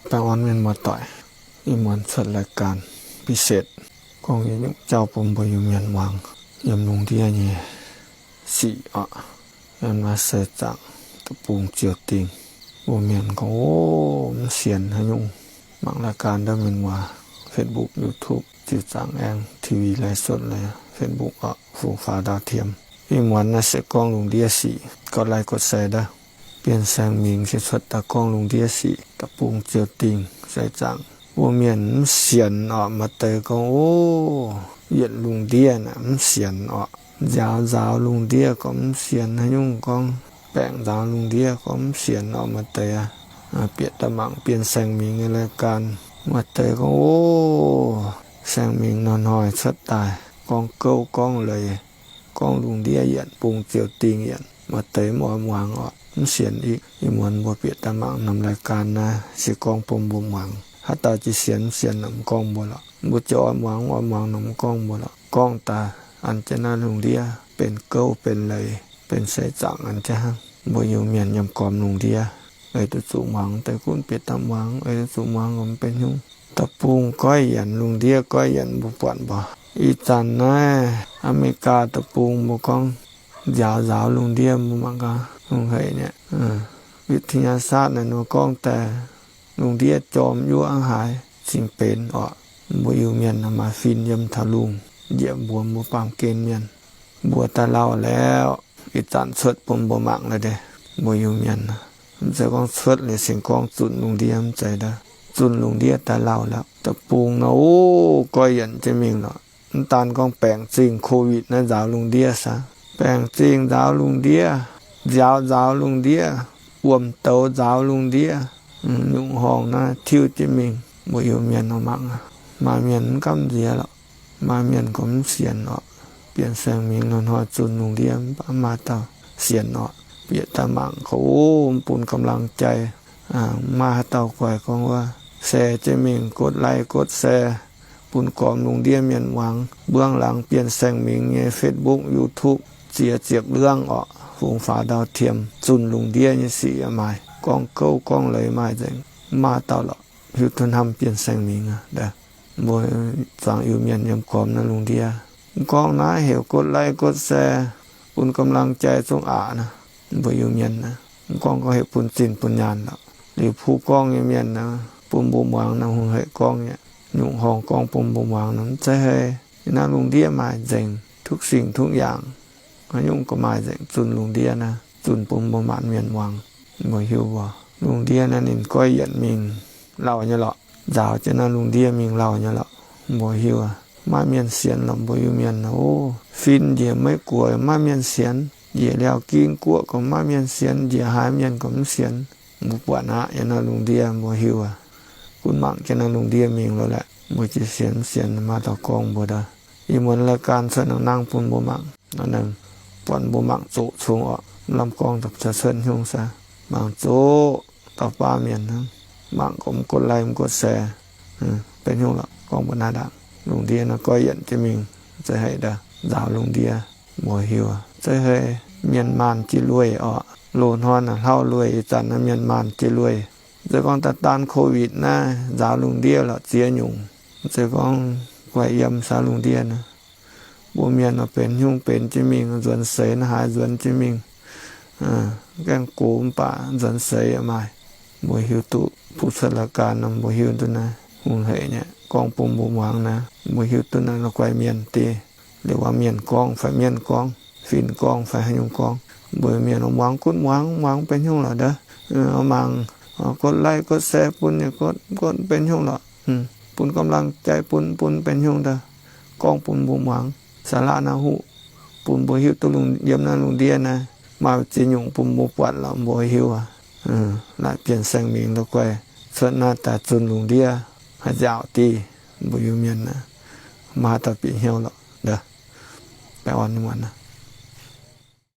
Baengh orn mienh muoz-doic, ih muonz cuotv รายการพิเศษ gorngv nyei nyungc jauv bun mbuo Iu-Mienh muangx yiem lungh ndiev nyei sic oc. Yiem naaiv seix zaangc deic-bung ziouc dingh, mbuo mienh gorngv, o, mv sienx haaix nyungc. Mangc รายการ ndau mienh muoz, Facebook, YouTube, ziux zaangc aengx TV ไลฟ์สด leh Facebook oc, fungx faaux ดาวเทียม. Ih muonz naaiv se gorngv lungh ndiev sic, กดไลค์ กดแชร์ daaih. Bienh Saeng Mingh se cuotv daaih gorngv lungh ndiev sic deic-bung ziouc dingh seix zaangc. Mbuo mienh mv sienx oc, maaih deix gorngv, o, yietc lungh ndiev naaic mv sienx oc. Nzaaux nzaaux lungh ndiev gorngv mv sienx haaix nyungc, gorngv baengc nzaaux lungh ndiev gorngv mv sienx oc. Maaih deix aqv, bieqc daaih mangc Bienh Saeng Mingh nyei รายการ, maaih deix gorngv, o, Saeng Mingh hnoi-hnoi cuotv daaih gorngv gouv gorngv leiz, gorngv lungh ndiev yietc bung ziouc dingh yietc. Maaih deix mv oix muangx oc, mv sienx. Ih muonz mbuo bieqc daaih mangc norm รายการ naaiv se gorngv bun mbuo muangx. Haaix dauh jiex sienx mv sienx naaic mv gorngv mbuo lorqc. Mbuo jiex oix muangx mv oix muangx naaic mv gorngv mbuo lorqc. Gorngv daaih an jienv naaiv lungh ndiev benx gouv benx leiz benx seix zaangc an jienv hnangv. Mbuo Iu-Mienh yiem gormx lungh ndiev, ei duqv zuqc muangx deix gunv bieqc daaih muangx, ei duqv zuqc muangx gorngv benx hnyouv. Deic-bung goiv yienc, lungh ndiev goiv yienc, mbuo buatc mbuo. Ih zanc naaiv อเมริกา deic-bung mbuo gorngv nzaaux nzaaux lungh ndiev, mbuo mangc gaax, hungh hec nyei. วิทยาศาสตร์ naaic nor gorngv daaih lungh ndiev jorm yuoqv hnangv haaix cingx benx oc. Mbuo Iu-Mienh maaih fin yiem taux lungh, njiec mbuox mbuo baamh gen mienh, mbuo daaih lauh liuz, ih zanc cuotv bun mbuo mangc lorqc deix. Mbuo Iu-Mienh mv zeiz gorngv cuotv liuz cingx gorngv zunh lungh ndiev, mv zeiz daaih. Zunh lungh ndiev daaih lauh liuz, deic-bung nor, o, goiv yienc jienv mingh lorqc. Mv daan gorngv baengc zingh โควิด naaiv nzaaux lungh ndiev saah, baengc zingh nzaaux lungh ndiev, nziaaux nzaaux lungh ndiev, wuom-douz nzaaux lungh ndiev, nyungc horngh naaiv tiuv jienv mingh. Mbuo Iu-Mienh oix mangc, maaih mienh mv gamh nziex lorqc. Maaih mienh gorngv mv sienx oc. Bienh Saeng Mingh hnoi-hnoi zunh lungh ndiev, mv baac maaih dauh sienx oc. Bieqc daaih mangc gorngv, o, mv bun กำลังใจ. Maaih haaix dauh guaix gorngv wuov, share jienv mingh, กดไลค์ กดแชร์ bun gormx lungh ndiev mienh muangx. เบื้องหลัง Bienh Saeng Mingh nyei Facebook, YouTube, ziex ziepc เครื่อง oc, fungx faaux ดาวเทียม, zunh lungh ndiev nyei sic yaac maaih, gorngv gouv gorngv leiz maaih nzengc. Maaih dauh lorqc hiuv duqv hnamv Bienh Saeng Mingh aqv. Mbuo zuangx Iu-Mienh yiem gormx naaiv lungh ndiev, mv gorngv naaiv heuc กดไลค์ กดแชร์ bun กำลังใจ zungv aqc naaiv. Mbuo Iu-Mienh naaiv mv gorngv gorngv heuc bun zinh bun nyaanh lorqc. Liuz puv gorngv nyei mienh naaiv bun mbuo muangx naaiv, hungh hec gorngv nyei, nyungc horngh gorngv bun mbuo muangx naaiv, mv zeiz heix. Yiem naaiv lungh ndiev maaih nzengc, ทุกสิ่งทุกอย่าง, haaix nyungc gauh maaih nzengc. Zunh lungh ndiev naaiv zunh bun mbuo maanc mienh muangx. Mbuo hiuv mbuo lungh ndiev naaiv ninh goiv yienc mingh lauh nyei lorqc. Nzaaux jienv naaiv lungh ndiev mingh lauh nyei lorqc. Mbuo hiuv maaih mienh sienx lorqc. Mbuo Iu-Mienh, o, fin njiec Meiv Guoqv maaih mienh sienx, njiec Liaauc Ging Guoqv gorqv maaih mienh sienx, njiec haaix mienh gorqv mv sienx. Mbuo buatc aqv, yiem naaiv lungh ndiev mbuo hiuv aqv. Gunv mangc jienv naaiv lungh ndiev mingh loz laeqc, mbuo jiex sienx mv sienx maaih dauh gorngv mbuo daaih. Ih muonz รายการ cuotv nangh nangh bun mbuo mangc, buatc mbuo mangc zoqc congx orqc. Mv lamh gorngv daaih cuotv hnyungv saah, mangc zoqc dauh baav mienh hnangv. Mangc gorqv mv กดไลค์ mv กดแชร์, benx hnyungv lorqc. Gorngv mbuo naaiv ndaangc lungh ndiev naaiv goiv yienc jienv mingh, zeiz haic daaih nzaaux lungh ndiev. Mbuo hiuv zeiz haic, mienh maanh jiex lueic orqc. Loz-hnoi naaic hlauv lueic, ih zanc naaiv mienh maanh jiex lueic. Zeiz gorngv daaih daan โควิด naaiv nzaaux lungh ndiev lorqc ziex nyungc. Zeiz gorngv guaix yiem saah lungh ndiev naaiv, mbuo mienh oix benx hnyungv benx jienv mingh, nzuonx seix naaiv haaix nzuonx jienv mingh, gaengh gox mv baac nzuonx seix yaac maaih. Mbuo hiuv duqv bun cuotv รายการ nor mbuo hiuv duqv naaiv hungh hec nyei gorngv bun mbuo muangx naaiv, mbuo hiuv duqv naaiv la'guaih mienh deix, liuz wuov mienh gorngv fai mienh gorngv, fin gorngv fai haaix nyungc gorngv. Mbuo mienh muangx gunv muangx, muangx benx hnyungv lorqc daaih. Mangc, กดไลค์ กดแชร์ bun yaac กด, กด benx hnyungv lorqc. Bun กำลังใจ bun, bun benx hnyungv daaih. Gorngv bun mbuo muangx, สาระน่ารู้, bun mbuo hiuv duqv lungh, yiem naaiv lungh ndiev naaiv maaih ziex nyungc bun mbuo buatc lorqc mbuo hiuv aqv. Laaic Bienh Saeng Mingh la'guaih cuotv naaiv daaih zunh lungh ndiev haaix nziaauc diuh, mbuo Iu-Mienh naaiv maaih haaix dauh bieqc hnyouv lorqc. Baengh orn nyei muonz aqv.